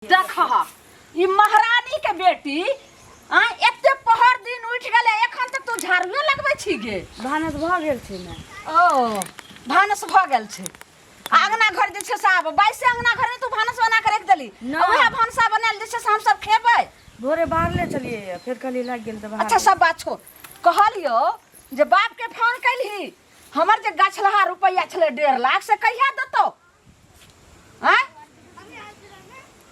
देखह ई महारानी के बेटी आ एते पहर दिन उठि गेलै एखन तक तू झाड़ुए लगबै छी गे। भानस भऽ गेल छै ने। ओ भानस भऽ गेल छै। आ अंगना घर जे छै से आब बाइसे अंगना घर में तू भानस बना के राखि देली। नहि। आ उएह भानसा बनायल जे छै से हमसब खेबै। भोरे बाहरले छलियै, फेर कहलियै लागि गेल तऽ बाहर। अच्छा सब बात छोड़, कहलियौ जे बाप के फोन कैलही, हमर जे गछलहा रुपैआ छलै 1.5 लाख से कहिया देतौ? आँय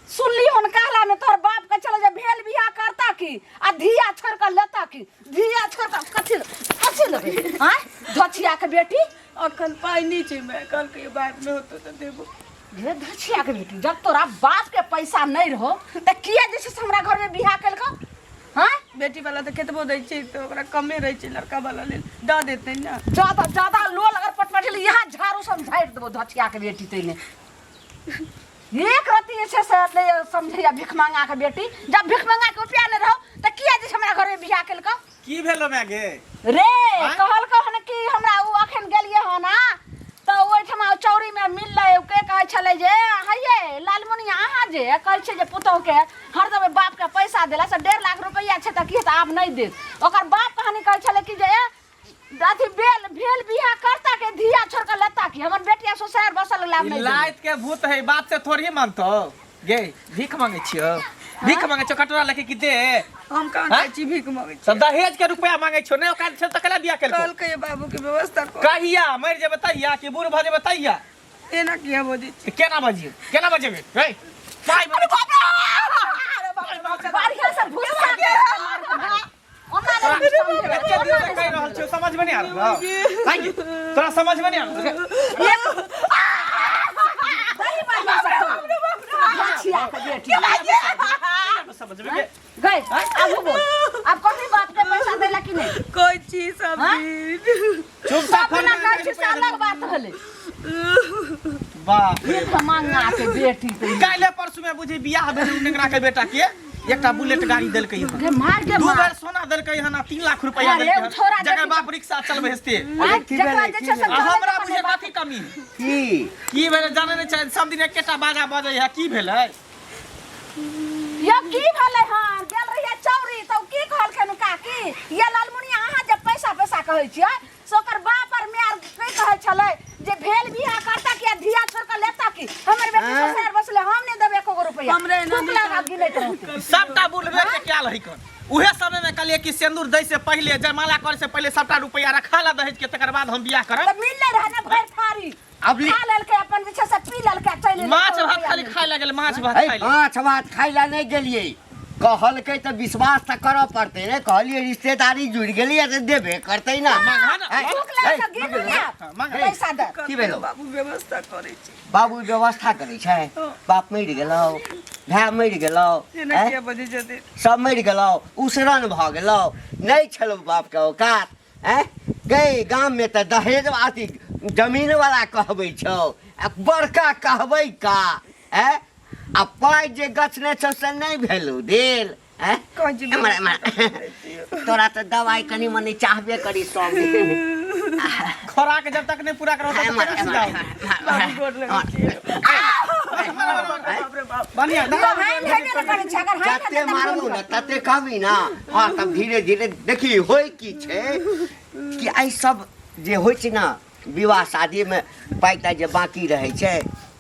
सुनली हन कहला में तोहर बाप के चले जे भेल बियाह करता की आ धिया छोड़ के लेता की, धिया छोड़ के कथी कथी लेबै? आँय धछिया के बेटी, अखन पाइ नहि छै माय, कहलकै बाद में होतौ तऽ देबो। रे धछिया के बेटी, जब तोरा बाप के पैसा नहीं रहो त किया जे छै से हमरा घर में बियाह केलको? हाँ बेटी वाला तऽ केतबो दै छै तऽ ओकरा कमे रहै छै, लड़का वाला लेल दऽ देतै ने। ज्यादा ज्यादा लोल अगर पटपटेली यहाँ झाड़ू सब झाड़ि देबो धछिया के बेटी। तैने एक रत्ती जे छै से नहि समझैया भिख मांगा के बेटी, जब भिख मांगा के रुपया नहीं रहो तऽ किया जे छै हमरा घर में बियाह केलको? की भेलो माय गे? रे कहलको हन कि हमरा उ अखन गेलियै हन आ तऽ ओहिठमा चौरी में मिललै, उ के कहै छलै जे हइये लालमुनिया अहाँ जे कहै छियै जे पुतोह के हरदम बाप के पैसा देला से 1.5 लाख रुपैआ छै तऽ की हेतै आब नहि देत। ओकर बाप कहानी कहै छलै कि जे अथी बेल भेल बियाह करता के धिया छोड़ के लेता की, हमर बेटिया ससुराल बसल लाभ नहीं। लाइत के भूत है, बात से थोड़ी मानतो गे। भीख मांगे छियो, भीख मांगे छियो कटोरा लेके कि दे? हम कहाँ हाँ? जाइ छी भीख मांगे छी? सब दहेज के रुपया मांगे छियो नहीं ओकर छै त कला बियाह केलको? कहलकै बाबू के व्यवस्था कर। कहिया मरि जेबै तहिया कि बूढ़ भऽ जेबै तहिया? एना किया बजै छी? केना बजियौ, केना बजेबै? रे पाइ मांगे छी। बढ़िया से भूसा के मार के मारे। ओना नहि समझेबै, एते दिन ओना से नहि कहि रहल छियौ, समझ में नहीं आबि रहल। आइ गे, तोरा समझ में नहीं आबि रहल। दही बढ़िया से खा। धछिया के बेटी। समझ में के गई आगू बोल, अब कथी बाप के पैसा देला कि नहीं? कहै छी सब हाँ? दिन चुपचाप सब फोन दिना में कहै छी से अलग बात होलै। बाप रे। भीख मांगा के बेटी ते। काल्हि परसू में बुझी बियाह भेल उ नेंगरा के बेटा के, एकटा बुलेट गाड़ी देलकै हन, गे मार गे दू मार। बेर सोना देलकै हन आ 3 लाख रुपया अरे, देलकै उ हन, छोरा जकर देखी- बाप रिक्शा चलबै हस्ते। आँय, की जकरा भेलै, जे की छै से भेलै? आ चलै हमरा अपन बुझे बाप। कथी कमी है? की की भेलै जानै नहि छै, सब दिन एकेटा बाजा बजै है, की भेलै यौ की भेलै हन? गेल रहियै चौरी तऽ उ की कहलखिन काकी, ये लालमुनिया अहाँ जे पैसा पैसा कहै छियै से ओकर बाप और माय आर की कहै छलै जे भेल बियाह करता कि आ धिया छोड़ के लेता की, हमर बेटी हाँ? ससुराल बसले हम नहि देबै एको गो रुपैआ। हमरे एना थूक नहि लगा गिनैत रहतै। सबटा बुलबे के क्या लही कन उहे समय में कहलिए कि सिंदूर दै से पहिले, जयमाला करे से पहिले सबटा रुपया रखा ला दहेज के, तकर बाद हम बियाह करब। तऽ मिललै रहै ने भरि थारी। अब खा लेलकै अपन जे छै से पी लेलकै आ चलि एलै। माछ एको भात रुपैआ खाली नहि। खाय लगल, माछ भात है, खाय माछ भात खाय ला नहि गेलियै, कहलकै तऽ विश्वास तऽ करऽ पड़तै ने। कहलियै रिश्तेदारी जुड़ि गेलियै तऽ देबे करतै ने। मांगा ना। है, थूक लगा है, के गिनू ने। हाँ, मांगा। पैसा दे। की भेलौ? बाबू व्यवस्था करै छै। बाबू व्यवस्था करै छै? हाँ। बाप मरि गेलौ, भाय मरि गेलौ, एना हैं? किया बजै छथिन? सब मरि गेलौ, उसरन भऽ गेलौ, नहि छलौ बापके औकात। हैं गई गाममे तऽ दहेज अथी जमीन वाला कहबै छौ आ बड़का कहबै का? हैं आ पाइ जे गछने छौ से नहि भेलौ देल? हैं कहै छी एम्हर एम्हर, तोरा तऽ दवाइ कनि मनि चाहबे करी सब दिन। खोराक जब तक नहीं पूरा करो तब एम्हर तक एम्हर जाओ। बाबू गोर लगै छियै। बाप रे बाप। बढ़िया तो हाइन हेबे ने करै छै, अगर हाइन जते हेतै तऽ मारबू ने तते कहबी ना। हाँ तब धीरे धीरे देखी होइ की छै कि एहि सब जे होइ छै ने विवाह शादीमे पाइ ताइ जे बाँकी रहै छै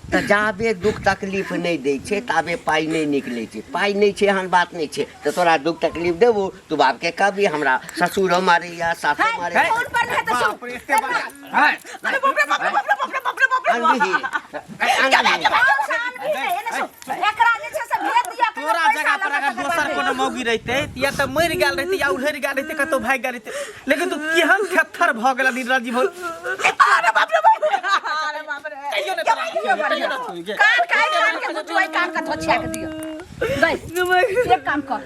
तऽ जाबे दुख तकलीफ नहि दै छै ताबे पाइ नहि निकलै छै। पाइ नहि छै एहन बात नहि छै, तऽ तोरा दुख तकलीफ देबो, तू बापके कहबी हमरा ससुरो मारैया सासो हाय, मारैया। फोन पर नहि तऽ सुन। बाप रे, एते बाजा। हाय, अरे बाप रे बाप रे बाप रे बाप रे बाप रे बाप रे। अनबिही, अनबिही। फोन से आनबी नहि, एने सुन। एकरा जे छै से भेज दिअ कहियो तोरा पैसा जगह पर लऽ अगर कऽ तकर दोसर बाद कोनो मौगी रहिते या तऽ मरि गेल रहिते या उधरि गेल रहिते, कतौ भागि गेल रहिते, लेकिन तू केहन थेथर भऽ गेल निरजी भऽ। अरे बाप रे बाप रे। अरे बाप रे। कहियो नहि तोरा, कहियो नहि छोड़ि गे। कान का कान के गुचुआई कान का धोछिया के दियो। गई एक काम कर,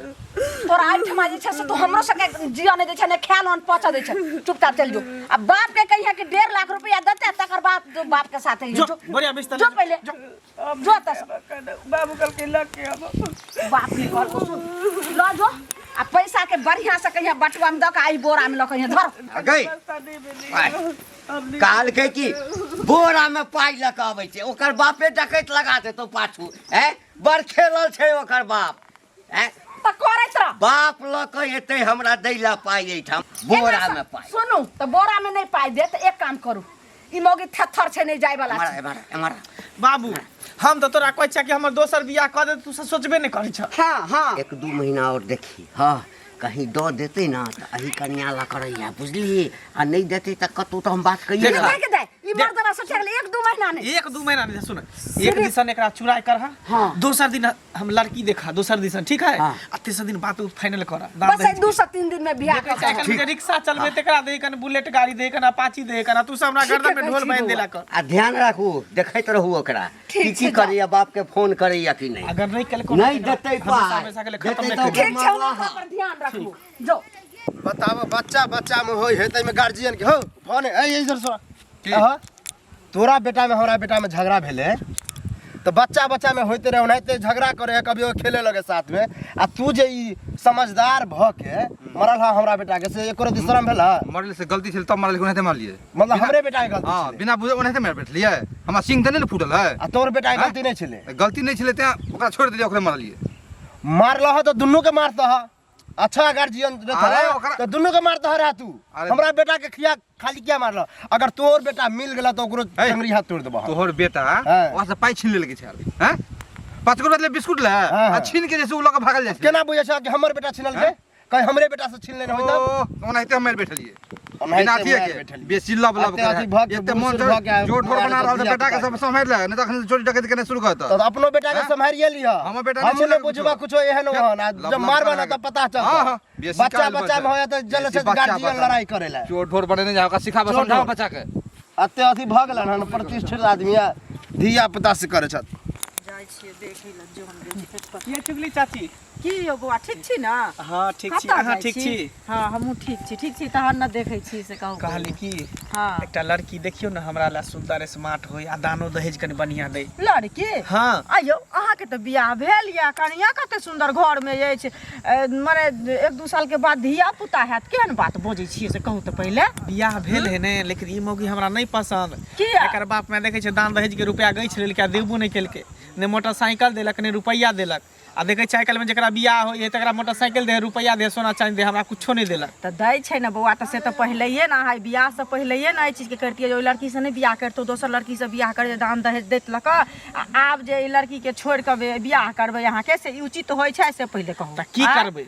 तोरा एहिठमा जे छै से तू हमरो सबके जिया नहि दै छै, नहि खायल अन्न पचऽ दै छै, चुपचाप चलि जो आ बाप के कहिया कि 1.5 लाख रुपया देतै तकर बाद जो बाप के साथ जो, जो बढ़िया बिस्तर जो ले। पहिले जो तऽ बाबू कहलकै लऽ के आबऽ। बाप ने कहलको सुन लऽ जो आ पैसा के बढ़िया से कहिया बटुआ में दऽ के आई बोरा में लऽ के धर। गई व्यवस्था नहि भेलै। आय। कहलकै कि बोरामे पाइ लऽ कऽ अबै छै ओकर बापे डकैत लगा देतौ पाछू। हैं, बड़ खेलल छै ओकर बाप। हैं, तऽ करैत रह। बाप लऽ कऽ एतै हमरा दै लए पाइ एहिठाम बोरामे पाइ। सुनू तऽ बोरामे नहि पाइ देत, एक काम करू, ई मौगी थेथर छै, नहि जाय वाला एम्हर छै। एम्हर एम्हर। बाबू, हम तऽ तोरा कहै छियै कि हमर दोसर बियाह कऽ दे, तू सब सोचबे नहि करै छह। हाँ हाँ। 1-2 महीना और देखी, हाँ, कहीं दऽ देतै ना तऽ एही कनिया लऽ करैया, बुझलिही? आ नहि देतै तऽ कतहु तऽ हम बात कहिए देख। देख दे, ई मर्दवा सोचे गेलै 1-2 महीना नहि। 1-2 महीना नहीं, सुन, एक दिसन एकरा चुराय करहा। हाँ। दोसर दिन हम लड़की देखा, दोसर दिसन ठीक है। हाँ। आ तेसर दिन बात फाइनल करा। बस 2 से 3 दिन में बियाह देखै कऽ छै आइ काल्हि रिक्शा चलबै तेकरा दे कन, बुलेट गाड़ी दे कन, अपाची दे कन, तू सब हमरा ठीके गर्दन में कहै ढोल छी बांधि बौआ। देला कर। आ ध्यान राखू, देखैत रहू ओकरा ठीक की की छै, जाउ। करैया, बाप के फोन करैया कि नहि। अगर नहीं कल नहीं देतै पाइ, हमेशा के लिए खत्म देतै नहीं तऽ करी। ठीक छै, ओकरा पर ध्यान रखू, जो बताब बच्चा बच्चा में होय है तैमे गार्जियन के हो फोन ए इधर सुन। अहाँ तोरा बेटा में हमरा बेटा में झगड़ा भेलै तऽ बच्चा बच्चा में होइते रहे, ओनाहिते झगड़ा करे है, कभी ओ खेले लगे साथ में, आ तू जे ई समझदार भ के मरल हा हमरा बेटा के, से एको रति शरम भेल हा? मरल से गलती छल तब मरल, ओनाहिते मारलियै। मतलब हमरे बेटा के गलती हाँ छलै। बिना बुझे ओनाहिते मारि बैठलियै, हमरा सिंह तऽ नहि ने फूटल है। आ तोर बेटा के गलती नहि छलै? गलती नहि छलै तें ओकरा छोड़ि देलियै, ओकरे मारलियै। मारलह तऽ दुनू के मारतह, अच्छा गार्जियन रहता अरे ओकरा- तो दुनू के मारता रहा तू। अरे- हमरा बेटा के खिया खाली किया मारल? अगर तोर बेटा मिल गेला तो ओकरो है। टंगरी हाथ तोड़ देबह। तोहर बेटा हाँ। ओकरा से पाइ छीन लेलकै छल, हैं, 5 गो रुपया बिस्कुट ले हाँ, आ हाँ। छीन के जैसे उ लऽ के भागल जाइ छै। केना बुझै छ कि हमर बेटा छिनलकै? हाँ? कहीं हमरे बेटा से छीन लेने होई तब? ओ, ओनाहिते हम मारि बैठलियै। ओनाहिते बिना अथिए मारि के बैठलियै। बेसी लब लब एते अथी भऽ के एते मन बुढ़-सुढ़ भऽ के जोर ठोर बना रहल छै, धिया बेटा के पुता सब सम्हारि ले, नहि तऽ अखन चोरी डकैती केनाइ शुरू करतऽ। तऽ अपनो बेटा के हाँ? सम्हारिए लिह। हमर बेटा नहि हमहूँ नहि छिनल बुझबा कुछो। कुछो एहन ओहन, आ लब जब लब मारबा ना करा तऽ पता हाँ, हाँ, चलतै। बेसी बच्चा काल बच्चा में बच्चा। होया तऽ जल बेसी से बच्चा गार्जियन बच्चा। लड़ाई करे ला। चोर ढोर बनेने जा, ओकरा सिखाबऽ चोर समझाबऽ ढोर। बच्चा के। एते अथी भऽ गेलन हन प्रतिष्ठित आदमी आ धिया पुता से करै छथि। जाइ छियै देखै लए जन बेच खेत पर। ये चुगली चाची। की यौ बौआ, ठीक छी ना? हाँ ठीक छी। कतऽ अहाँ जाइ ठीक छी? हाँ हमहूँ ठीक छी। ठीक छी तहन ने देखै छी से कहू। कहली की हाँ एकटा लड़की देखियौ ने हमरा ला, सुंदर स्मार्ट होय आ दानो दहेज कनि बढ़िया दै। लड़की? हाँ। आयौ अहाँके तऽ बियाह भेल यऽ, कनिया कते सुंदर घर में अछि, मने 1-2 साल के बाद धिया पुता हैत, केहन बात बजै छियै से कहू तऽ पहिले। बियाह भेल है ने, लेकिन ई मौगी हमरा नहीं पसंद। किया? एकर बाप में देखै छै दान दहेज के रुपया गैछ लेलकै आ देबो नहि केलकै, ने मोटरसाइकिल देलक ने रुपया देलक। आ देखै छै आइ काल्हिमे जकरा बियाह होइ है तकरा मोटरसाइकिल दे है, रुपैआ दे है, सोना चाँदी दे है, हमरा कुछो नहि देलक। तऽ दै छै ने बौआ, तऽ से तऽ पहिलैये ने अहाँ बियाहसँ पहिलैये ने एहि चीजके करितियै जे ओहि लड़कीसँ नहि बियाह करितहुँ, दोसर लड़कीसँ बियाह करै दान दहेज दैत लऽ कऽ, आ आब जे एहि लड़कीके छोड़ि कऽ बियाह करबै अहाँके से ई उचित होइ छै से पहिले कहू। तऽ की आँय? करबै,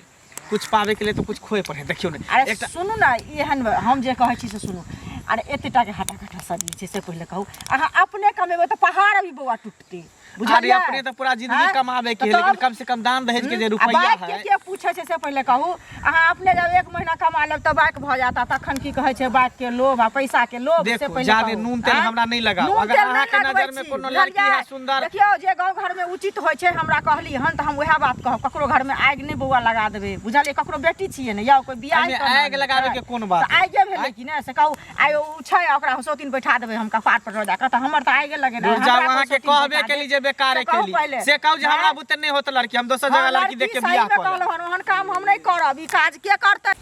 कुछ पाबै के लिए तऽ कुछ खोए पड़े। देखियौ ने अरे एकटा सुनू ने, एहन हम जे कहै छी से सुनू। अरे एतेटा के हटा कटा शरीर छै से पहिले कहू, अहाँ अपने कमेबै तऽ पहाड़ अभी बौआ टूटतै, अरे बुझलियै? अपने तऽ पूरा जिंदगी आँय? कमाबे के है, तऽ लेकिन तब- कम से कम दान दहेज के जे आ रुपैया बाइक के है के पूछै छै से पहिले कहू। अहाँ अपने जब 1 महीना कमा लेब तऽ बाइक भऽ जायत, आ तखन की कहै छै बाइक के लोभ आ पैसा के लोभ से देखू, पहिले जादे कहू। नून तेल आँय? हमरा नहि लगाउ। नून अगर तेल नहि अहाँके लगबै नजर में छी, कोनो लड़की है बुझलियै? सुंदर- देखियौ जे गाँव घर में उचित होइ छै हमरा कहली हन तऽ हम उएह बात कहब, ककरो घर में आगि नहि बौआ लगा देबै, बुझलियै? ककरो बेटी छियै ने यौ, कोइ बियाह एहिमे आगि लगाबै के कोन बात तऽ आगिए भेलै कि नहि से कहू। आइ ओ छै आ ओकरा सौतीन बैठा देबै हम कपार पर रोजा कऽ, तऽ हमर तऽ आगे लगेना। दूर जाउ, हमरा कोइ अहाँके सौतीन कहबे बैठा केली देत। जे बेकारे से कहू केली। पहिले। से कहू जे हमरा आँय? बुते नहि होत लड़की, हम दोसर हँ, जगह लड़की देख के सही बियाह में कऽ लेब। कहलहुँ हन, ओहन काम हम नहि करब, ई काज के करतै?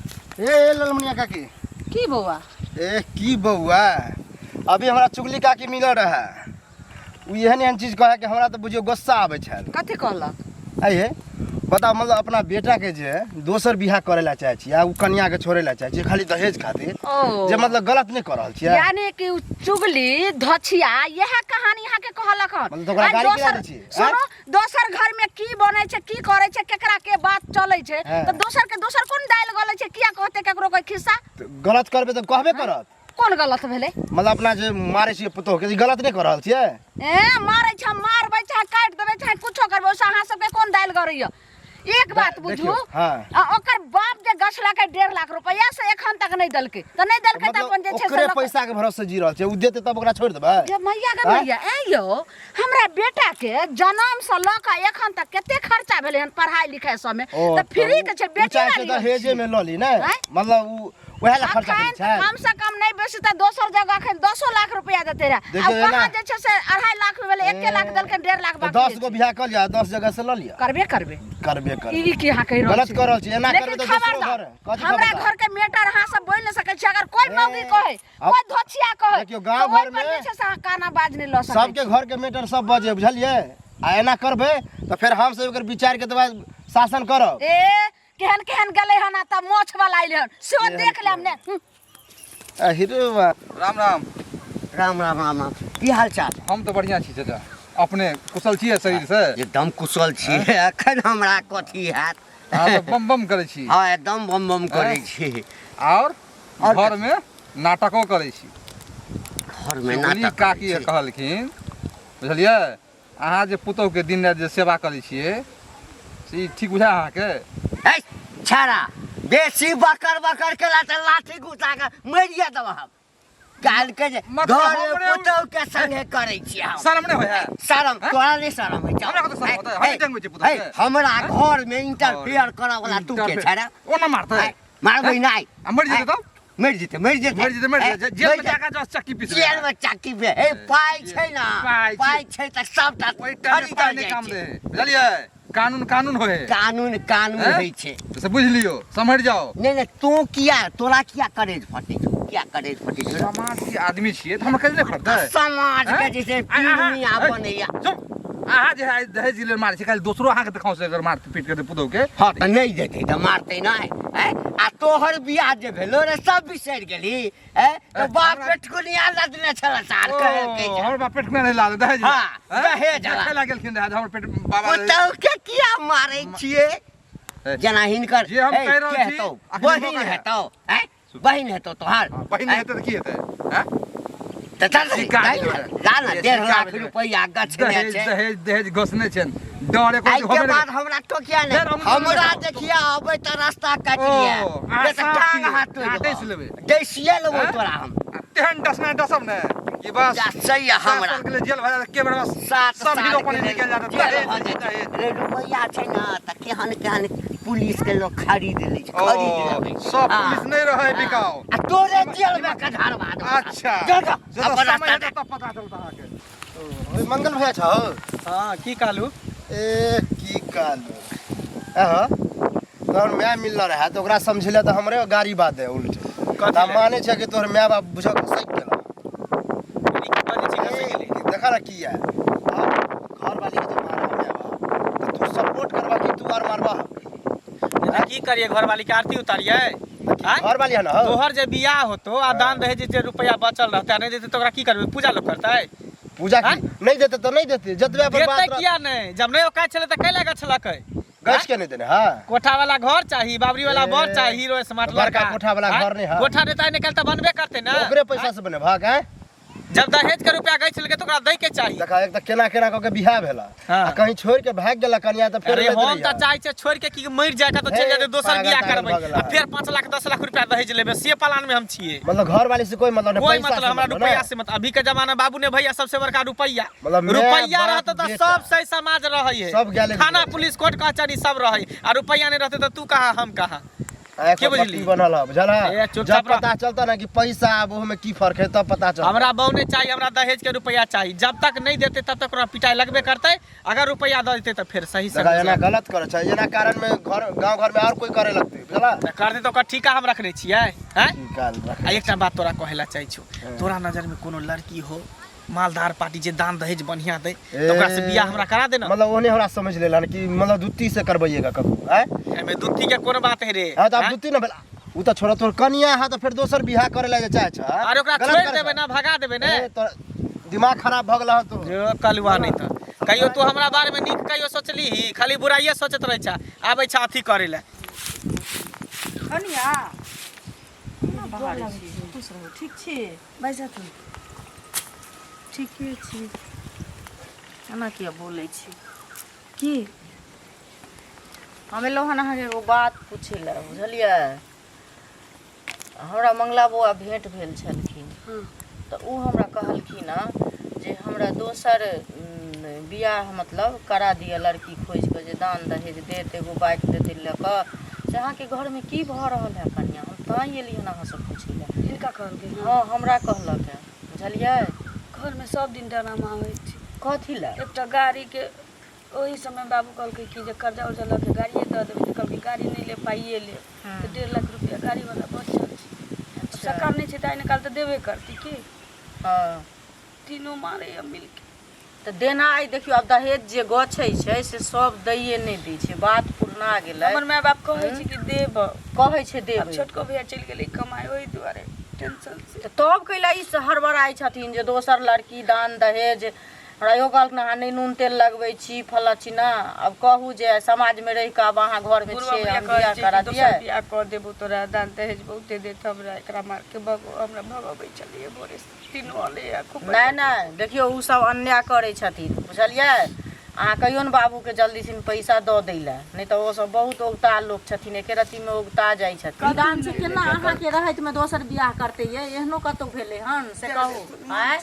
ए ललमुनिया काकी। की बौआ? ए की बौआ, अभी हमरा चुगली काकी मिलल रहे, उ एहन एहन चीज कहे कि हमरा तऽ बुझियौ गुस्सा आबै छल। कथी कहलक? आइए बताउ, मतलब अपना बेटा के जे दोसर बियाह करे ला चाहे छी आ उ कनिया के छोड़े ला चाहे छी खाली दहेज खातिर, ओ जे मतलब गलत नहीं कर रहल छियै? यानी कि उ चुगली धछिया यह कहानी यहाँ के कहलक हन। मतलब तऽ ओकरा आ गाली दोसर किया दै छी? सुनो, दोसर घर में की बनै छै, की करै छै, केकरा के बात चलै छै, हाँ। तऽ दोसर के दोसर कोन दालि गलै छै, किया कहते केकरो कोई खिस्सा? तऽ गलत करबै तऽ कहबे करत। कोन गलत भेलै? मतलब अपना जे मारै छियै पुतोह के, ई गलत नहि कऽ रहल छियै? ए मारै छै, मारबै चाहे काटि देबै चाहे कुछो करबै, ओहिसँ अहाँ सबके कोन दालि गरैया? एक बात बुझू, देखियौ, हाँ। आ ओकर बाप जे गछलकै 1.5 लाख रुपैआ से एखन तक नहि देलकै, तऽ नहि देलकै तऽ मतलब अपन जे छै से ओकरे लऽ कऽ- पैसा के भरोसे जी रहल छै, उ देतै तब ओकरा छोड़ि देबै? गे मैया गे आँय? मैया, ऐं यौ हमरा बेटा के जन्म से लऽ कऽ एखन तक कते खर्चा भेलै हन पढ़ाई लिखाई सबमे, ओ, तऽ फ्री के छै, उ बेटी चाहै छै वाली दहेजे में लऽ ली ने, आँय? मतलब उ वएह ला खर्चा अखन करै छै कम से कम नहि बेसी तऽ दोसर जगह अखन 10 लाख रुपया देते रहे। देखियौ, आ कहाँ एना- जे छै से 2.5 लाख भेलै, 1 लाख देलकै, 1.5 लाख तऽ बाकी 10 छै। गो बियाह कऽ लिअ, 10 जगह से लऽ लिअ। करबे करबे। करबे करबे। ई की अहाँ कहि रहल गलत छी? कऽ रहल छी, एना लेकिन करबै तऽ दोसरो खबरदार, घर कथी हमरा खबरदार? घर के मैटर अहाँ सब बोलि नहि सकै छी। अगर कोई मौगी कहे, कोई धोछिया कहे, देखियौ, गाँव तऽ ओहि घरमे- पर जे छै से अहाँ काना बाज नहि लऽ सकै। सबके घर के मैटर सब बजे, बुझलियै? आ एना करबै तऽ फेर हम सब एकर विचार के तऽ शासन करब। ए, केहन केहन गेलै हन आ तब मोछ वाला अइलै हन, सेहो देख लेब ने। अहिरे बा। राम राम। राम राम, राम राम। की हाल चाल? हम तऽ बढ़िआँ छी चाचा, अपने कुशल छियै शरीर से? एकदम कुशल छी। एखन हमरा कथी हैत? अहाँ तऽ बम बम करै छी। हँ, एकदम बम बम करै छी। आओर आओर घरमे नाटको करै छी। घरमे चुगली नाटक काकी करै छी। कहलखिन, बुझलियै, अहाँ जे पुतहुके दिन राति जे सेवा करै छियै से ई ठीक बुझाय अहाँके? है छाड़ा, बेसी बकर बकर केला तऽ लाठी घुसा कऽ मारिए देब हम। काल्हि के जे मतलब घर हमरे- पुतहु के संगे करै छी हम। शरम नहि होइ है? शरम हैं? तोरा नहि शरम होइ छौ? हमरा कतऽ शरम है, होतै? हमही है, टंगबै छियै पुतहु है, के। हमरा घर में इंटरफेयर करऽ वाला तू के इंटरफेयर- छे रे? ओना मारतै? है, मारबै नहि। आ मरि जेतै तब? मरि जेतै, मरि जेतै। मरि जेतै, मरि है, जेतै। जेल मरि में जाके जस्ट चक्की पीस जेल में चक्की पे हे पाइ छै ना? पाइ छै। पाइ छै तऽ सबटा ओहि टाइम में खरीदल पाइ नहि जाइ काम छै। दे है, बुझलियै? कानून कानून होइ है। कानून कानून हैं? होइ छै। से बुझि लियौ, सम्हरि जाओ। नहि नहि, तू किया, तोरा किया करेज फटै छौ? किया करेज फटै छौ? समाज के आदमी छियै तऽ हमरा करेज नहि फटतै? समाज के हैं? जे छै आ- अहाँ- पीरनी आ है, बनैया। चुप। अहाँ जे है दहेज के लेल मारै छै, काल्हि दोसरो अहाँके देखाउ से अगर मार पीट के पुतहु के। हँ, तऽ नहि देतै तऽ मारतै नहि? हैं? आ तोहर बियाह जे भेलो रे, सब बिसरि गेलही? हैं? तऽ बाप पेटकुनिया लदने छल साल कहलकै ओ, जे। हमर बाप पेट में नहीं लाल दहेज। हाँ, दहेज ला। देखे ला गेलखिन रहै हमर पेट बाबा। पुतहु के किया मारै छियै? ए, जेना हिनकर जे हम ए, कहि रहल के छी, हेतौ? अखनी बहिन मौका है। हेतौ, हैं? बहिन हेतौ तोहर? हाँ, बहिन हैं? हेतै तऽ की हेतै? हैं? तऽ चल सिक्का जाहि भेलै। ने, जा ने, ये 1.5 सिक्का लाख भेलै। रुपैआ गछने दहेज छै। दहेज दहेज घोसने छनि, डर एको आइ के होबे बाद नहि। हमरा टोकिया नहि। फेर हम हमरा देखिया अबै तऽ रास्ता काटि ओ, लिया। अहाँ नहि तऽ साफ टांग छियै, हाथ तोड़ि अहाँ देबौ। डसि लेबै। डसिए लेबौ हैं? तोरा हम। आ तेहन डसना डसब ने कि बस जा सही है 7 हमरा। साल के लिए जेल भऽ जायत, के बेर बस 7 सब साल हीरो के पानी लेल निकलि जायत। जेल दहेज भऽ जेतै। दहेज। रे, रुपैआ छै ने तऽ केहन केहन पुलिस के लोग खरीद लै छै, खरीद ओ, लेबै। सब हाँ। पुलिस नहि रहै बिकाउ। आ तोरे जेल में कधारवा देबौ। अच्छा। जो जो, से तऽ अपन समय रास्ता हेतै देख। तब पता चलत अहाँके। ओए मंगल भैया छौ? हाँ, की कहलू? ए, की कहलू? अहाँ तोहर माय मिलल रहे तऽ ओकरा समझेला तऽ हमरे गाड़ी बात दे उल्टे। कथी तऽ लए? मानै छै कि तोहर माय बाप बुझऽ के सही केलक। ई की बजै छी, घसि गेलै? देखा ना किया घर वाली के जे मारे माय बाप तऽ तू सपोर्ट करबा कि तू आर मारबा? तऽ की करिए, घरवाली के आरती उतारिए? आँय? घर वाली है ना हो? तोहर जे बियाह होतो आ दान दहेज जे रुपया बचल रहतै आ नहि देतै तऽ ओकरा की करबै? पूजा लोग करतै? पूजा की आँय? नहीं देते तऽ नहीं देते, जतबे पर देतै। बात रह- किया नहि? जब नहि औकात छलै तऽ कैला गछलकै? गछ के नहीं देने? हाँ। कोठा वाला घर चाही, बाबरी वाला बर ए, चाही, हीरो स्मार्ट बड़का लड़का। कोठा वाला आँय? घर नहि है। कोठा देता निकल तऽ बनबे करतै ने। ओकरे पैसा से बने भाग आँय? जब दहेज के रुपया गछि लेलकै तऽ ओकरा दै के चाही। देखा, एक तऽ केना केना कऽ के बियाह भेला हाँ। आ कहीं छोड़ के भागि गेला कनिया तऽ फेर अरे, लैत हम रहिया। तऽ चाहै छियै छोड़ि के कि मरि जाय के तऽ चलि हे, जेतै, दोसर पागल बियाह तागल करबै भऽ गेला। आ फेर 5 लाख 10 लाख रुपया दहेज लेबै, से प्लान में हम छियै। मतलब घर वाली से कोई मतलब नहीं? कोई पैसा मतलब से हमरा मतलब रुपया नहीं? से मतलब। अभी के जमाना बाबू ने भैया सबसे बड़का रुपया। मतलब माय, रुपया बाप, रहत तऽ बेटा। सब सही समाज रहै है। सब गेले। थाना पुलिस कोर्ट कचहरी सब रहै आ रुपया नहीं रहते तऽ तू कहाँ, हम कहाँ। आ, के एक बुझली? बत्ती बनल है, बुझल ए, है? चुपचाप जब पता चलता ना कि पैसा आब ओहमे की फर्क है, तब पता चलता। हमरा बहु नहीं चाहिए, हमरा दहेज के रुपया चाहिए। जब तक नहीं देते तब तक ओकरा पिटाई लगबे करते। अगर रुपया दऽ देते तऽ फेर सही से देखा, एना गलत करे छै, एना कारण में घर गांव घर में और कोई करे लगते, बुझला? करते तऽ ओकर ठीका हम रखने छियै, हैं? की काल रख। आ एकटा बात तोरा कहै ला चाहै छौ, तोरा नजर में कोनो लड़की हो मालदार पार्टी, जे दान दहेज बढ़िया दे, तऽ ओकरा से बियाह हमरा करा देना। मतलब ओहने हमरा समझ लेला कि मतलब दुत्ती से करबैएगा ककरो आँय? एमे दुत्ती के कोन बात है रे? हाँ, तऽ आब आँय? दुत्ती न भेला उ तऽ छोड़ा, तोर कनिया है तऽ फेर दोसर बियाह करे ला जे चाहे छ। अरे, ओकरा गलत छोड़ि करै देबै छ। ना, भगा देबै ने। ए, तोरा दिमाग खराब भऽ गेल हँ तो। जो कलुआ, नहीं तऽ कहियो तू हमरा बारे में नीक कहियो सोचली? खाली बुराइये सोचैत रहै छ, आबै छ अथी करे ला। कनिया, केना बहारै छी? खुश रहू। ठीक छी? बैसऽ तू। ठीके छी। एना किया बोलै छी? की? हम एलहुँ हन अहाँके एगो बात पूछै लए, बुझलियै? हमरा मंगला बौआ भेँट भेल छलखिन तऽ ओ हमरा कहलखिन हँ जे हमरा दोसर बियाह मतलब करा दिअ, लड़की खोजि कऽ जे दान दहेज देत, एगो बाइक देतै लऽ कऽ, से अहाँके घरमे की भऽ रहल है कनिया हम तैँ एलियै हन अहाँसँ पूछै लए हिनका कहलकै हँ हँ हमरा कहलक है बुझलियै घरमे सब दिन ड्रामा होइ छै कथी लए एकटा गाड़ीके ओहि समय बाबू कहलकै कि जे कर्जा उर्जा लऽ के गाड़िए दऽ देबै तऽ कहलकै गाड़ी नहि लेब पाइए लेब तऽ 1.5 लाख रुपया गाड़ीवला बचल छै सकाम नहि छै तऽ आइ ने काल्हि तऽ देबे करतै की हँ तीनू मारैए मिलके तऽ देना आइ देखियौ आब दहेज जे गछै छै से सब दैये नहि दै छै बात पुरना गेलै हमर माय बाप कहै छै कि देब कहै छै आब देबै छोटको भैया चलि गेलै कमाइ ओहि दुआरे टेंशन से तऽ तब कैला ई हड़बड़ाइ छथिन जे दोसर लड़की दान दहेज हमरा इहो कहलखिन अहाँ नहि नून तेल लगबै छी फल्लाँ चिन्ना आब कहू जे समाजमे रहि कऽ आब अहाँ घरमे बुढ़वा छियै भैया हम कहै बियाह छै करा कि दियै दोसर बियाह कऽ देबौ तोरा दान दहेज बहुते देत हमरा एकरा मार के भगो हमरा भगबै छलियै भोरे से तीनू अलै खूब नहि नहि देखियौ ओ सब अन्याय करै छथिन बुझलियै अहाँ कहियौ ने बाबूके जल्दी सिन पैसा दऽ दै लए नहि तऽ ओ सब बहुत औगता लोक छथिन एके रत्तीमे औगता जाइ छथिन निदान छै केना अहाँके रहैतमे दोसर बियाह करतै यै एहनो कतौ भेलै हन से कहू आँय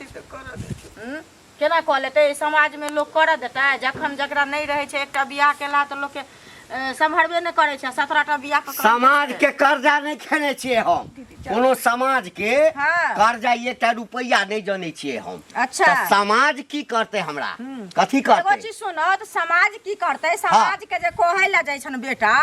हूँ? केना कऽ लेतै समाजमे लोक करऽ देतै जखन जकरा नहि रहै छै एकटा बियाह केला तऽ लोकके सम्हरबे नहि करै छै 17टा बियाह कऽ कऽ समाज के कर्जा नहि खेने छियै हम कोनो समाज के हाँ। कर्जा एकटा रुपैआ नहि जनै छियै हम अच्छा। तऽ समाज की करतै हमरा कथी एगो करतै चीज सुनो तऽ समाज की करतै समाज के जे कहै लए जाइ छन बेटा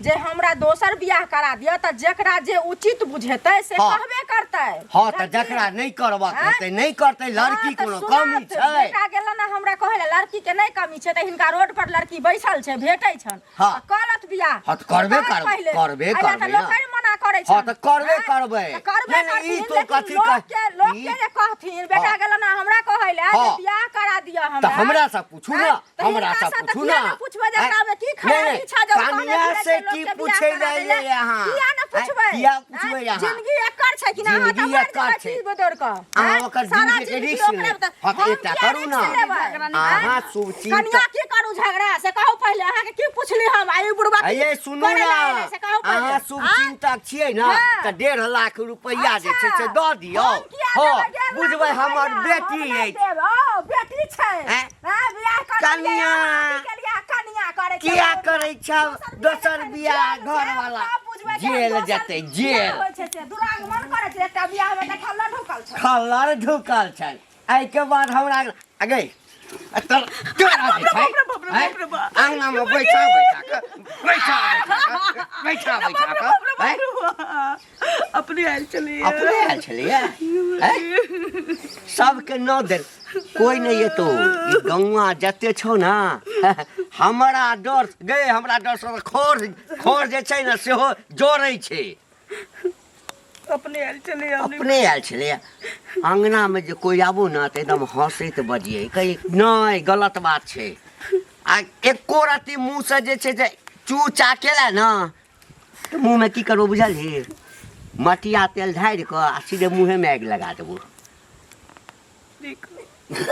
जे हमरा दोसर बियाह करा दिअ तऽ जेकरा जे उचित बुझेतै से हाँ। कहबे करतै हँ तऽ जकरा नहि करबाक आँय? हेतै नहि करतै लड़की हाँ, तऽ कोनो सुनत, कमी छै बेटा गेल ने हमरा कहै लए लड़की के नहि कमी छै तऽ हिनका रोड पर लड़की बैसल छै भेटै छन हाँ। तऽ कहलत बियाह हाँ, तऽ करबे कहत करबै, पहिले। करबे एहि लए तऽ करबै लोक ना। नहि मना करै हाँ, छन तऽ करबे आँय? करबै। तऽ करबे नहि, नहि, ई करथिन तो लेकिन कथी लोक कह- के लोक ई- के जे कहथिन बेटा हाँ। गेल ने हमरा कहै लए जे हाँ। बियाह करा दिअ हमरा तऽ हमरा से पूछू ना आँय? तऽ हमरा हिनका से से तऽ पूछू किया ना ने पूछबै जे आँय? एकरा मे की नहि, खराबी नहि, छै जे ओ कहने कनिया फिरै से छै लोक की के बियाह पूछै करा लए दैले? एलियै अहाँ किया ने आँय? पूछबै किया पूछबै आँय? अहाँ जिंदगी एकर छै कि ना अहाँ तऽ जिंदगी मरि एकर जेबै छै। पी बदौड़ कऽ अहाँ आँय? ओकर सारा जिंदगी के जिंदगी रिस्क ओकरे लेब। तऽ हँ, तऽ हम एकटा किया करू रिस्क ना। लेबै? अहाँ आँय? शुभचिंतक- कनिया की करू झगड़ा से कहू पहिले अहाँके की पुछली हम आ ई बुढ़बा की अये सुनू करै ना लए एलै से कहू पहिले। अहाँ शुभचिंतक छियै ने हाँ। तऽ 1.5 लाख रुपैआ जे छै से अच्छा। दऽ दियौ हम किया हँ देबै 1.5 लाख बुझबै हमर रुपैआ? बेटी हम नहि अछि देब। ओ बेटी छै आँय? आँय, बियाह करलियै, कनिया। अहाँ की केलियै? कनिया करै छै। किया करै छौ दोसर बियाह बियाह जखन घर जेल वाला तब बुझबै जे जेल दोसर जेतै बियाह जेल होइ छै से। दुरागमन करै छै एकटा बियाहमे तऽ खल्लर ढुकल छै खल्लर ढुकल छनि एहिके बाद हमरा अगे तोरा तोरा जे छै आँय? आँगनामे बैठा बैठा कऽ बैठा बैठा कऽ बैठा बैठा कऽ आँय? अपने आयल छलियै अपने आयल छलैया आँय? सबके न देल कोइ नहि एतौ ई गौआ जते छौ ने हमरा डर गे हमरा डर से खर खर जे छै ने सेहो जरै छै अपने आयल छलै अपने आयल छलै अङ्गनामे जे कोइ आबो ने तऽ एकदम हँसैत बजियै कहै नहि गलत बात छै आ एको रत्ती मुँहसँ जे छै से चू चा केला ने तऽ मुँहमे की करबो बुझलही मटिया तेल ढारि कऽ आ सीधे मुँहेमे आगि लगा देबो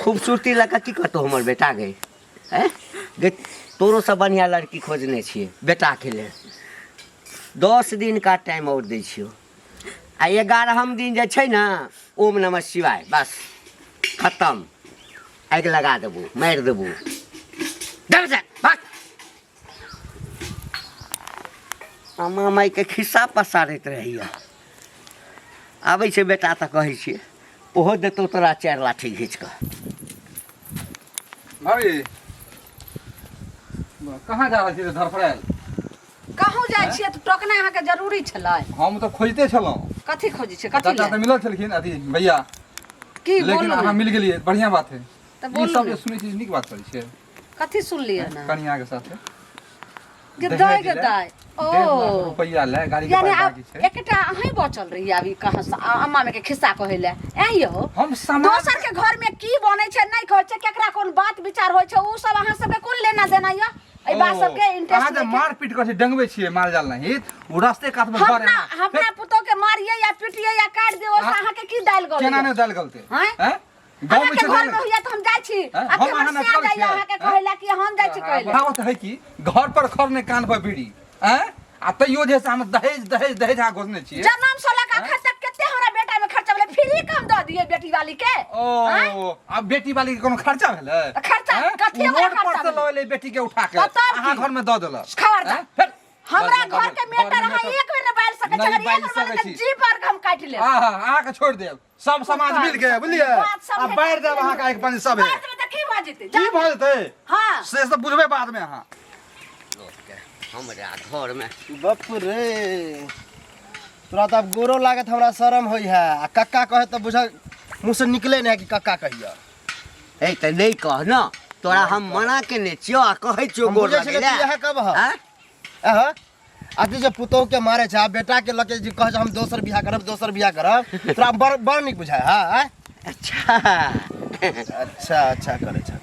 खूबसूरती लऽ कऽ की करतौ हमर बेटा गे हैं गे तोरोसँ बढ़िआँ लड़की खोजने छियै बेटाके लेल 10 दिन का टाइम आओर दै छियौ आ 11म दिन जे छै ने ओम नमः शिवाय बस खतम आगि लगा देबो मारि देबो दब जा भाग मामा माइके खिस्सा पसारैत रहैया आबै छै बेटा तऽ कहै छियै ओहो देतौ तोरा 4 लाठी घीच कऽ भाभी कहाँ जा रहल छी धरफड़ायल कहूँ जाइ छियै तऽ टोकनाइ अहाँके जरूरी छलै हम तऽ खोजिते छलहुँ कथी खोजै छियै कथी चाचा लए तऽ मिलल छलखिन अथी भैया की लेकिन बोलू अहाँ ने मिल गेलियै बढ़िआँ बात है तऽ ई बोलू सब ने जे सुनै छी नीक बात करै छियै कथी सुनलियै ने कनिया के साथे गे दहेज दाय गे ले, दाय ओ 1.5 लाख रुपैआ ले गाड़ी के यानी पाइ आब बाकी छै एकटा अहीं बचल रही आब ई कहाँ से अम्मा में के खिस्सा कहै लए ऐं यौ हम समाज दोसर के घर में की बनै छै नहि कहै छै केकरा कोन बात विचार होइ छै उ सब अहाँ सबके कोन लेना देना यऽ एहि बात सबके अहाँ इंटरेस्ट जे मारपीट करै छी डंगबै छियै माल जाल नहीं ओ रास्ते कात में घर अपना अपना पुतोह के मारिए या पिटिए या काटि दियौ ओहिसँ अहाँके की दालि गलैए केना नहि दालि गलतै आँय? हैं गाँव में अहाँके छै घर में होइया तऽ हम जाइ छी आँय? आ हम हमर अहाँ सिया नचल जाइया छियै? अहाँके कहै लए कि हम जाइ छी कहै लए कहावत है कि घर पर खर ने कान पर बीड़ी हैं आ तैयो जे से हम दहेज दहेज दहेज अहाँ घोषणे छियै जनम से लऽ कऽ अखन तक कते हमरा बेटा में खर्चा भेलै फ्री के हम दऽ दियै बेटी वाली के आँय? ओ आब बेटी वाली के कोनो खर्चा भेलै तऽ खर्चा हैं? कथी ओ ओकरा रोड पर खर्चा से भेलै? लऽ एलै बेटी के उठा के तऽ तब अहाँ की? घर में दऽ देलक खबरदार। हैं? फेर हमरा बजला घर के बजला। मेटर घरमे अहाँ मेटर- एक बेर नहि बाजि सकै छी नहि अगर बाजि एक बेर बाजबै सकै तऽ छी। जीभ आर के हम काटि लेब आहा अहाँके छोड़ि देब सब समाज मिल के बुझलियै बात आ समझै बारि देब अहाँके आँखि पानि सब बाजि देबै तऽ की भऽ जेतै की भऽ जेतै हँ से सब बुझबै बादमे अहाँ हमरा घरमे बाप रे तोरा तऽ आब गोरो लागत हमरा शरम होइ है आ कक्का कहे तऽ बुझ मुँह से निकले नहि है कि कक्का कहिया ए तऽ नहि कह न तोरा हम मना केने छियौ आ कहै छियौ हम गोर बुझै छलियै लगै तू इएह कहबह आँय? अहाँ अथी जे पुतोह के मारे छै आ बेटा के लके जे कहै छै हम दोसर बियाह करब दोसर बियाह करब तोरा बड़ बड़ नीक बुझाय है आँय? अच्छा अच्छा अच्छा करै छै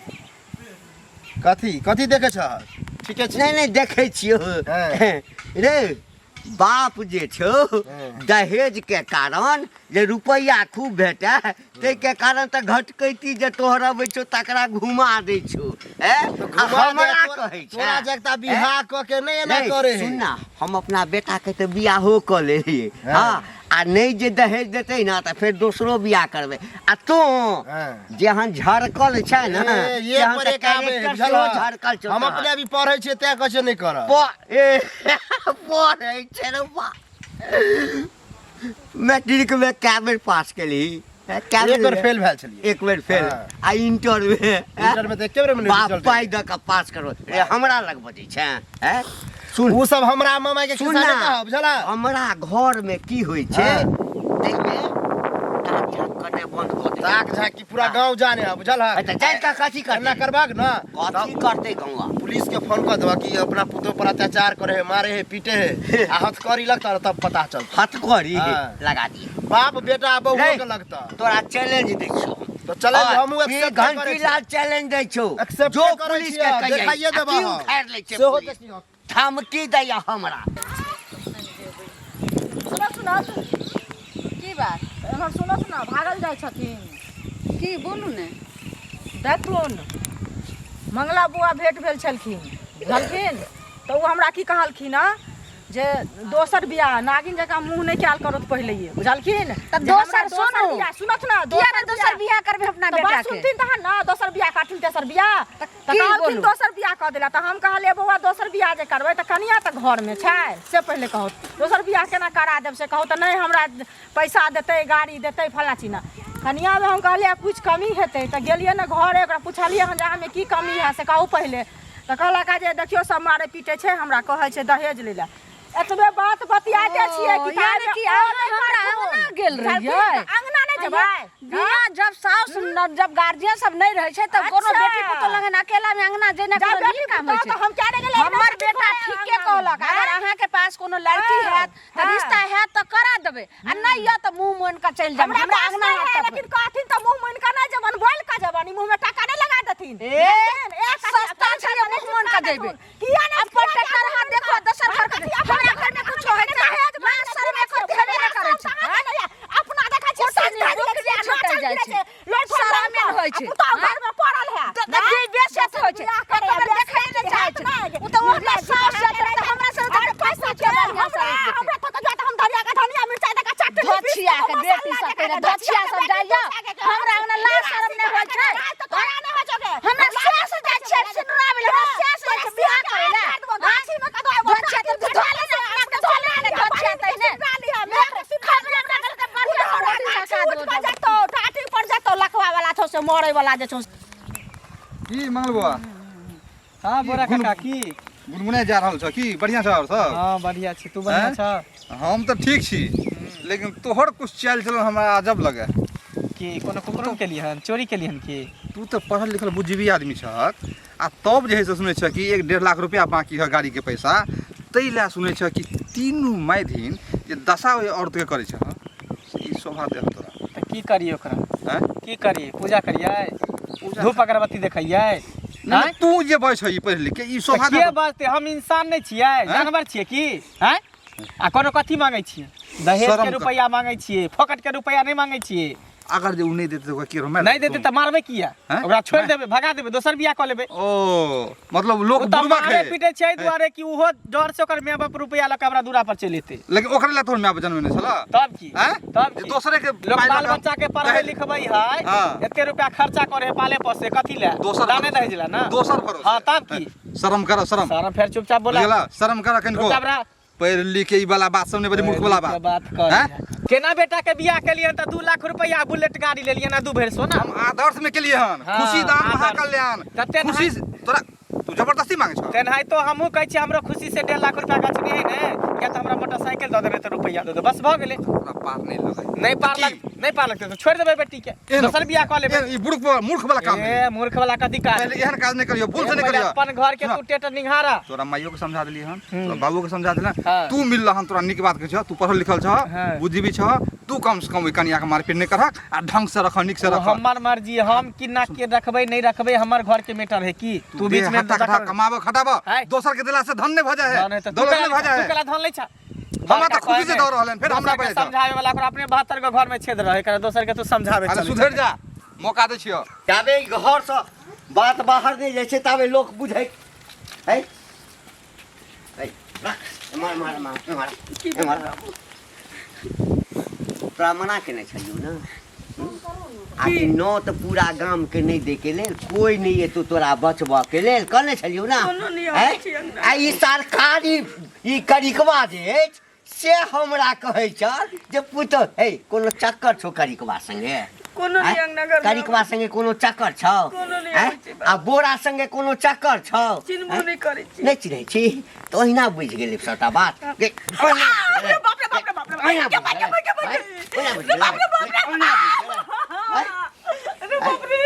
कथी कथी देखै छ ठीके छै नहि नहि देखै छियौ हँ। रे बाप जे छौ हँ। दहेज के कारण जे रुपैआ खूब भेटै ताहिके कारण तऽ घटकैती जे तोहर अबै छौ तकरा घुमा दै छौ ऐं? आ घुमा दे, हमरा तोरा- कहै छै तोरा जगता बियाह कऽ के नहि एना नहीं, करे है सुन ना हम अपना बेटा के तऽ बियाहो कऽ लेलियै हँ। हँ आ नहि जे दहेज देतै ने तऽ फेर दोसरो बियाह करबै आ तोँ हँ। जेहन झरकल छै ने ए, ये तेहन पर तऽ एक आबे है, कैरेक्टर बुझल सेहो हँ? झरकल छौ हम तोहर। अपने अभी पढ़ै छियै तैं कहै छियै नहि करब ए पढ़ै छै रे बा मैट्रिक में कए बेर पास केलही कए एक बेर फेल भेल छलियै एक बेर फेल हाँ। आ इंटर में इंटर में तऽ एके बेर में बाप रिजल्ट पाइ दऽ कऽ पास करो रे हमरा लग बजै छै हैं सुन ओ सब हमरा मामा के सुन खिस्सा ना नहि कहब बुझला हमरा घर में की होइ छै हाँ। ताहिमे ताक झाक करनाइ बंद कऽ दे ताक झाक की पूरा गांव जाने है बुझल है तऽ जानि कऽ कथी एना करतै करबाक ना कथी करतै गौआ पुलिस के फोन कर देबा कि अपना पुतोह पर अत्याचार करे है मारे है पीटे है आ हथकड़ी लगता तब पता चलता हथकड़ी हाँ। लगा दिए बाप बेटा बहुओ नहीं। के लगता तोरा चैलेंज दै छियौ तो चैलेंज हाँ, हमहूँ ई accept करै घंटी छी। लाल चैलेंज दै छौ Accept जो करै पुलिस छियै, के कहियै देखाइए देबह आ की हम। उखाड़ि लै छै सेहो पुलिस? देखियौ धमकी दैया हमरा सुनऽ सुनऽ की बात एम्हर सुनऽ सुनऽ भागल जाइ छथिन की बोलू ने देखुन मंगला बुआ भेंट भेल छलखिन बुझलखिन तऽ ओ हमरा की कहलखिन हँ जे दोसर बियाह नागिन जकाँ मुँह नहि कयल करत पहिलैये बुझलखिन तऽ जे हमरा दोसर सुनू। बियाह सुनत ने किया ने दोसर बियाह करबै अपना तऽ बेटा बात के सुनथिन तहन ने दोसर बियाह करथिन तेसर बियाह तऽ की कहलखिन बोलू? दोसर बियाह कऽ देला तऽ हम कहलियै बौआ दोसर बियाह जे करबै तऽ कनिया तऽ घरमे छै से पहिले कहू दोसर बियाह केना करा देब से कहू तऽ नहि हमरा पैसा देतै गाड़ी देतै फल्लाँ चिल्लाँ कनियामे हम कहलियै किछु कमी हेतै तऽ गेलियै ने घरे ओकरा पुछलियै हन जे अहाँमे की कमी है से कहू पहिले तऽ कहलक जे देखियौ सब मारै पीटै छै हमरा कहै छै दहेज लै लए एतबे बात बतियाते छियै ओ, कि यानी कि अहाँ हमरा अंगना गेल रहियै? अंगना नहि जेबै बिना जब साउस न- जब गार्जियन सब नहीं रहे छै तब कोनो अच्छा। बेटी पुतोह लगन अकेला में अंगना जेना जब कोनो बेटी नीक काम होइ पुतोह छै तऽ हम किया नहि गेलियै? हमर बेटा ठीके कहलक अगर अहाँ के पास कोनो लड़की हाँ, हैत तऽ हाँ। रिश्ता हैत तऽ करा देबै आ नहीं यऽ तऽ मुंह मोन के चलि जाब हमरा हमरा पास अंगना नहि हैत है, तऽ लेकिन कहथिन तऽ मुँह मुनि कऽ नहि जेबन बोलि कऽ जेबन ई मुँहमे टाका नहि लगा देथिन ए, बुझलखिन? एक सस्ता अथी छै जे मुँह मोन कऽ जेबै। किया नहि अपन ट्रैक्टर हाथ देखो दोसर घर के हमरा घर में कुछो होइ छै लाज शरम एको हेबे नहि करै छै अपना देखै छियै कुर्सी सस्ता बुक दियै छियै, छूटल नाचल जाइ फिरै छै। छै, लोट फोट शरमे लऽ कऽ, होइ छै। आ पुतहु हाँ? घर में पड़ल है तऽ तऽ जे बेसत होइ छै बियाह एक करैया, बेर देखै नहि चाहै छै ओ तऽ ओ हमरा साउस छथि तऽ हमरा से अरे पैसा के बढ़िआँ से हमरा राखि देतै। हमरा तो कहियो तऽ हम धनिया के धनिया मिरचाई दऽ के चटनी पीस धोछिया कऽ के मसाला बेटी दऽ सब के पहिने धोछिया धोछिया के सब बेटी जाइया धोछिया के हमरा अंगना लाज शरम नहि होइ छै आज तऽ तोरा नहि होइ छौ गे। हमरा सास जाइ छै सिनुराबै लए हमरा सास जाइ छै बियाह करै लए गाछी में कतौ एगो धोछिया तऽ धो ले ने अपना के धो ले ने धोछिया तऽ ने खबरे हमरा घर के बढ़िआँ से रोटी सका दो पर जतौ टाटी पर जतौ लकवा वाला छौ से मरे वाला जे छौ की मंगल बौआ हाँ बोरा गुन- काका की गुनगुनाय जा रहल छ की बढ़िआँ छ आओर सब हाँ बढ़िया छी तू बढ़िया हैं? छ हम तऽ ठीक छी लेकिन तोहर कुछ चालि चलन हमरा अजब लगे की कोनो कुकरो केलियै हन चोरी केलियै हन की तू तऽ पढ़ल लिखल बुद्धिजीवी आदमी छहक आ तब जे है से सुनै छह कि 1-1.5 लाख रुपया बाकी है गाड़ीके पैसा ताहि लए सुनै छह कि तीनू मायधिन जे दशा ओहि औरतके करै छह से ई शोभा देह तोरा तऽ की करियै ओकरा आँय? की करियै पूजा करियै पूजा धूप अगरबत्ती देखैयै नहि, आँय? तू जे बजै छह ई पढ़ि लिख के ई तऽ शोभा के दे बजतै हम इंसान नहि छियै जानवर छियै की आँय आ कोनो कथी मांगै छियै दहेज शरम के कर। रुपैआ मांगै छियै फोकट के रुपैआ नहि मांगै छियै अगर जे उ नहि देतै तऽ ओकरा की मारि नहि देतै तऽ मारबै किया हैं? ओकरा छोड़ि देबै भगा देबै दोसर बियाह कऽ लेबै ओ मतलब लोक ओ तऽ बुड़बक मारे है पीटे छै एहि दुआरे कि ओहो डर से ओकर माय बाप रुपया लऽ कऽ हमरा दूरा पर चलि एतै लेकिन ओकरे ला तोहर माय बाप जन्मेने छल तब की हैं? तब जे की? दोसरे के लोक पाइ बाल लऽ कऽ बच्चा के पढ़बै दहेज- लिखबै है हाँ। एते रुपया खर्चा करे है पाले पोसे कथी ले दोसर दाने भरोसे। दहेज ला ना दोसर भरोसे। हाँ तब की शरम कर शरम सारा फेर चुपचाप बोला बुझला शरम कर कनिको चुपचाप रह पढ़ लिख के ई वाला बात सब नहि बजे मूर्ख वाला बात बात कर हैं? केना बेटा के बियाह केलियन तऽ 2 लाख रुपया बुलेट गाड़ी लेलियन आ 2 भरि सोना हम आदर्श में केलिए हन हाँ, खुशी दान आदर्श। महाकल्याण कते खुशी तोरा तू जबरदस्ती मांगे छ तेनाहितो हमहूँ कहै छियै हमरो खुशी से 1.5 लाख रुपया गछने है ने या तऽ हमरा मोटरसाइकिल दऽ देबै तऽ रुपया दऽ देबै बस भऽ गेलै तोरा पार नहि लगै नहि पार लग नहि पार लगतै तऽ छोड़ि देबै बेटी के एहन- दोसर बियाह कऽ लेबै एहन ई मूर्ख मूर्ख वाला काम ए भेलै। मूर्ख वाला कथी काज पहिले एहन काज नहि करियो भूल से नहि पहिले करियो अपन घर के सुन, तू टेटर निहारा तोरा माइयो के समझा देलियै हन हम्म। तोरा बाबू के समझा देलियै हाँ। तू मिल हन तोरा नीक बात कहै छह तू पढ़ल लिखल छह हाँ। बुद्धि छह तू कम से कम ओहि कनिया के मारपीट नहि करहक आ ढंग से रख नीक से ओ रख हमर मर्जी हम कि ना के रखबै नहीं रखबै हमर घर के मैटर है की तू बीच में हट्टा कट्ठा कमाबऽ खटाबऽ है। दोसर के देला से धन नहि भऽ जाइ धन है है तऽ तू दौलत केला नहि भऽ जाइ तू है केला धन लै छा हमरा तऽ खुशी से दऽ रहल हन, फेर हमरा दोसर के बजै छह। समझावे वाला ओकरा अपने 72 गो घर में छेद रहे एकरा दोसर के तू समझावे अरे चलै सुधरि जा मौका दै छियौ जाबे ई घरसँ बात बाहर नहि जाइ छै ताबे लोक बुझै है है राख एम्हर एम्हर एम्हर एम्हर एम्हर तोरा मना केने छलियौ ने आ ई नौत पूरा गामके नहि दैके लेल कोइ नहि एतौ तोरा बचबऽके लेल कहने छलियौ ने कोनो नहि आबै हैं? छै अंगना। आ ई सरकारी ई करिकवा जे अछि से हमरा कहै छल जे पुतहु हे कोनो चक्कर छौ करिकवा संगे कोनो नहि आँय? अंगना घर करिकवा संगे कोनो चक्कर छौ कोनो नहि आँय? आबै छै आ बोरा संगे कोनो चक्कर छौ चिन्हबो आँय? नहि करै छी नहि चिन्है छी तऽ ओहिना बुझि गेलै सबटा बात गे, ओहिना बुझि गेलै। बाप रे बाप रे बाप रे ओहिना के बुझि बाप रे गेलै। बाप रे आँय? ओहिना बुझि गेलै। बाप रे बाप रे ओहिना बुझि गेलै। आँय? अरे बाप रे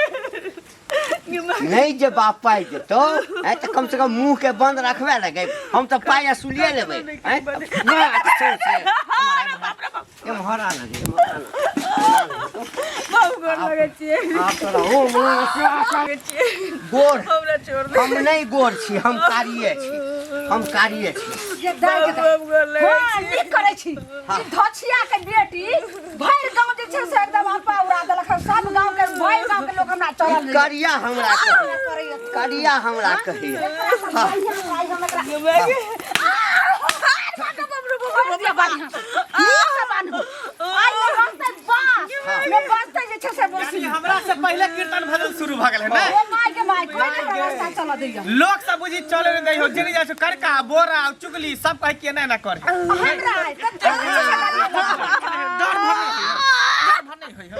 नहि जे बाप पाइ देतौ आँय तऽ कम से कम मुँह के बंद रखबे लगे हम तऽ पाइ असुलिए लेबै आँय? नहि, अच्छा, से, एम्हर आ ना गे, एम्हर आ ना। बाबू गोर लगै छियै आब तोरा ओ लगै छियै गोर हमरा छोड़ दे हम नहि गोर छी हम कारिये छी हम कारिये छी जे दाइ के दाइ। बाबू गोर लगै हाँ, नीक करै छी ई धछिया के बेटी भरि गांव जे छै से एकदम अपा उड़ा देलक हन। सब गांव के भरि गांव के लोक हमरा चढ़ल रहै। करिया हमरा कहैया करैया। करिया हमरा कहैया एकरा से बढ़िआँ आइ हम एकरा यानी हमरा से पहिले कीर्तन भजन शुरू भऽ गेल है ने लोक सब बुझी चले नहीं दै हो जेने जाइ छौ करका बोरा चुगली सब कहै कि एना एना कर डर भर नहीं डर भर नहीं होइ हो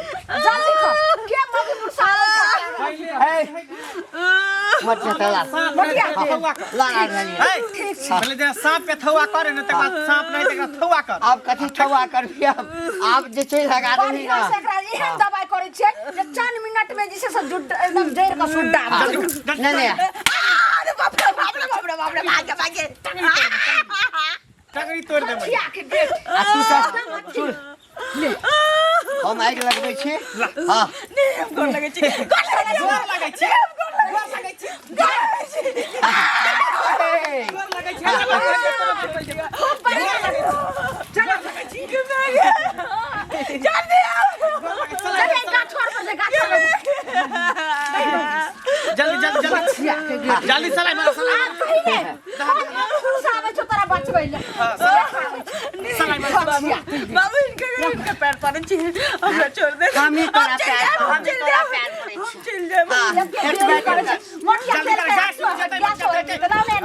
मटिया तला मटिया थौआ कर लगा रहलियै है पहिले जेना साँप के थौआ करे ने तकर बाद साँप नहीं तकरा थौआ कर आब कथी ठौआ करबी आब आब जे छै लगा देबही ना दवाई करै छियै जे चंद मिनट में जे छै से जुड एकदम जड़ि कऽ सुड्डा नहि नहि अरे बाप रे बाप रे बाप रे बाप रे भागे भागे टंगरी तोड़ देबै छिया के बेटी आ तू सब सुन हम आगि लगबै छी हँ नहि हम गोर लगै छी गोर लगै छी गोर लगै छी गोर लगै छी गोर लगै छी गोर लगै छी जल्दी आओ चल गाछ पर जे गाछ पर जल्दी जल्दी जल्दी जल्दी सलाई मार सलाई आब कही ने खुश आबै छौ तोरा बचबै ले सलाई मार बाबू इनके इनके पैर पड़ै छी हमरा छोड़ दे हम ही तोरा हम चलि पैर जायब, हम हम ही चलि तोरा जायब, पैर पड़ै हम छी चलि जायब हाँ, देरी करै छै मोटिया जल्दी तेल कर, के गैस बुझि जेतै, गैस हो बच्चा जेतै, लाउ ने।